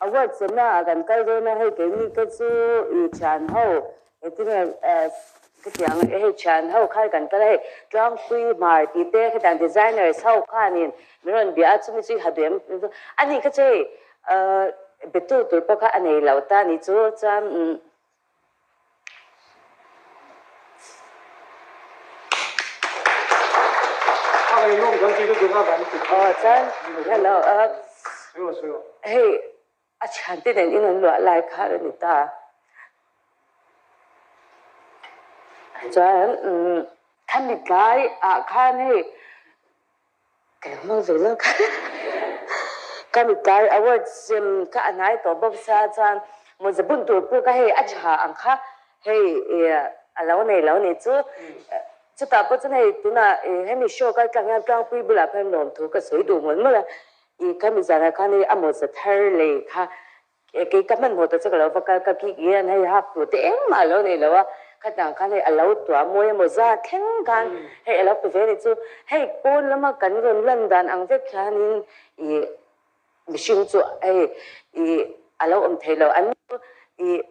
Award semna ah kan kal dawn a, hei keini te chu i thian ho engtin nge khitiang hei thian ho khan kan kal a, hei Tlangpui Hmar tih te khitiang designers ho khanin min rawn bia a, chumi chu i ha duh em ani kha chu hei betu tur pawh kha a nei lo ta ni chu chuan Aw chuan hello hei a thiante nen in an luah lai kha a ni ta. Chuan khami tlai ah khan hei Ka lo hmang ve lo kha. Ka mitlai award sem kha a hnai tawh bawk sia chuan mawza bun tur pawh kha hei a tha ang kha hei a lo nei lo ni chu. Chutah pawh chuan hei tunah hemi show kal tlang hian Tlangpui bulah khan lawmthu ka sawi duh mawlh mawlh a, i ka mizanah khan hei a mawza thar lei kha Kei ka hmanhmawh ta chu ka lo va kal ka kik hian hei hak tur te engmah a lo nei lo a, khatang khan hei a lo tuah mawi emaw za thleng khan hei a lo pe ve a ni chu. Hei pawn lama kan rawn lan dan ang vek hianin ih mihring chu hei ih a lo awm thei lo. An ih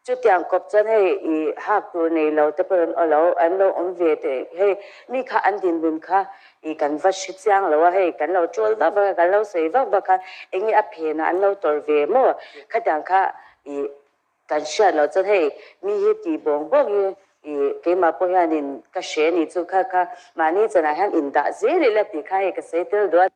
Chutiang kawp chuan hei i hak tur nei lo te pawh an lo an lo awm ve teh hei mi kha an dinhmun kha i kan va hre chiang lo a hei kan lo ṭawl vak vak a kan lo sawi vak vak a eng nge a phenah an lo tawrh ve maw khatiang kha i kan hriat loh chuan hei mi hi tih bawng bawng hi i keimah pawh hianin ka hre a nih chu kha kha mahni chanah hian indah zel ila tih kha hei ka sawi tel duh a.